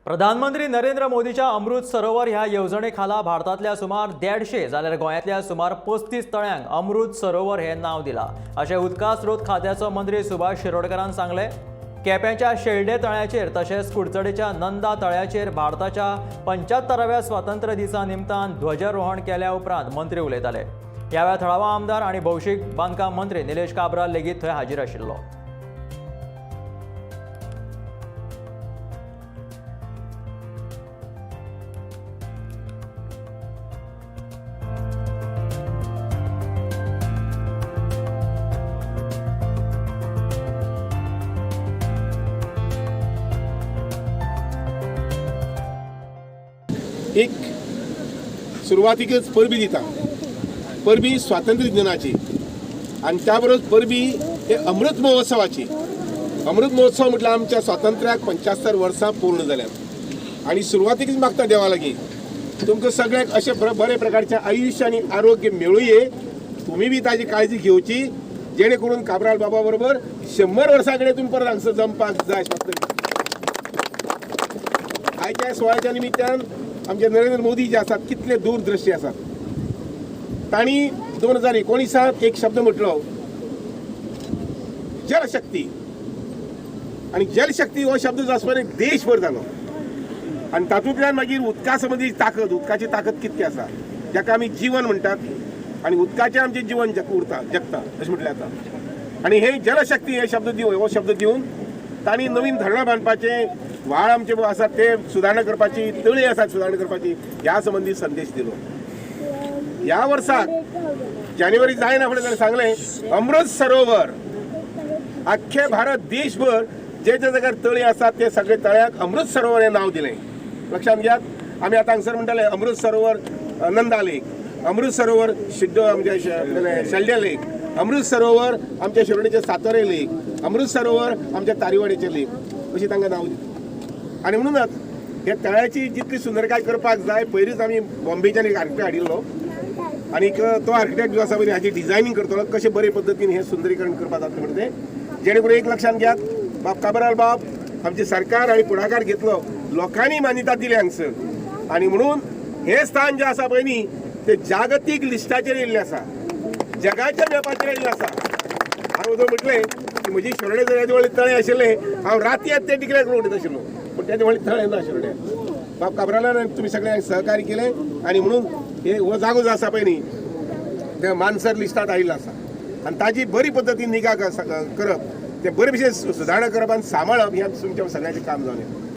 प्रधानमंत्री नरेंद्र मोदीच्या अमृत सरोवर ह्या येवजणे खाला भारतांतल्या सुमार 150 जाल्यार गोंयांतल्या सुमार 35 तळ्यांक अमृत सरोवर हें नांव दिलां अशें उदका स्रोत खात्याचो मंत्री सुभाष शिरोडकरान सांगलें. केपेंच्या शेल्डे तळ्याचेर तशेंच कुडचडेच्या नंदा तळ्याचेर भारताच्या 75व्या स्वातंत्र्य दिसा निमतान ध्वजारोहण केल्या उपरांत मंत्री उलयताले. ह्या वेळार थळावो आमदार आनी भौशीक बांदकाम मंत्री निलेश काब्राल लेगीत थंय हाजीर आशिल्लो. एक सुरवातीकच परबी दिता, परबी स्वातंत्र्य दिनाची आनी त्या बरोबर परबी हे अमृत महोत्सवाची. अमृत महोत्सव म्हटल्यार आमच्या स्वातंत्र्याक 75 वर्सां पूर्ण जाल्यात आनी सुरवातीकच मागता देवा लागीं तुमकां सगळ्यांक अशें बरे प्रकारचें आयुश्य आनी आरोग्य मेळुये. तुमी बी ताजी काळजी घेवची जेणे करून काब्राल बाबा बरोबर 100 वर्सां कडेन तुमी परत हांगसर जमपाक जाय. स्वातंत्र्य आयच्या सुवाळ्याच्या निमित्तान आमचे नरेंद्र मोदी जे आसात कितले दूरदृश्टी आसात, तांणी 2019 एक शब्द म्हटलो जलशक्ती, आनी जलशक्ती हो शब्द जो आसा पळय देशभर जालो आनी तातूंतल्यान मागीर उदका संबंदी ताकद, उदकाची ताकद कितकी आसा जाका आमी जीवन म्हणटात आनी उदकाचें आमचें जीवन उरता जगता अशें म्हटलें जाता. आनी हे जलशक्ती हे शब्द दिवन, हो शब्द दिवन तांणी नवीन धरणां बांदपाचें, व्हाळ आमचे आसात ते सुदारणा करपाची, तळी आसात सुदारणा करपाची, ह्या संबंदी संदेश दिलो. ह्या वर्साक जानेवारी जायना फुडें ताणें सांगलें अमृत सरोवर आख्खे भारत देशभर जे जे जाग्यार तळी आसात ते सगळे तळ्याक अमृत सरोवर हें नांव दिलें. लक्षांत घेयात, आमी आतां हांगसर म्हणटाले अमृत सरोवर नंदा लेक, अमृत सरोवर शिड्डो आमचे शेल्डे लेक, अमृत सरोवर आमच्या शिरोडेचे सातोरे लेक, अमृत सरोवर आमच्या तारीवाड्याचे लेक, अशी तांकां नांव दिता. आनी म्हणूनच हे तळ्याची जितली सुंदरकाय करपाक जाय, पयलींच आमी बॉम्बेच्यान एक आर्किटेक्ट हाडिल्लो आनीक तो आर्किटेक्ट जो आसा पळय हाची डिझायनींग करतलो कशें बरे पद्दतीन हें सुंदरीकरण करपाक जातलें म्हणटा तें, जेणे करून एक लक्षांत घेयात बाब काब्राल बाब आमचें सरकार आनी फुडाकार घेतलो, लोकांनी मान्यता दिली हांगसर आनी म्हणून हें स्थान जें आसा पळय न्ही तें जागतीक लिस्टाचेर येयल्लें आसा, जगाच्या मॅपाचेर येयल्लें आसा. हांव वचून म्हटलें की म्हजी शिरोडे जर येदें व्हडलें तळें आशिल्लें हांव राती येत तें डिक्लेर करून उडयत आशिल्लो, पूण तेजें व्हडलें तळें ना शिरोड्याक. बाब काब्रालान तुमी सगळ्यांक सहकार्य केलें आनी म्हणून हे हो जागो जो आसा पळय न्ही ते मानसर लिस्टांत आयिल्लो आसा आनी ताजी बरी पद्दतीन निगा करप, ते बरे भशेन सुदारणा करप आनी सांबाळप हें तुमच्या सगळ्यांचें काम जावन.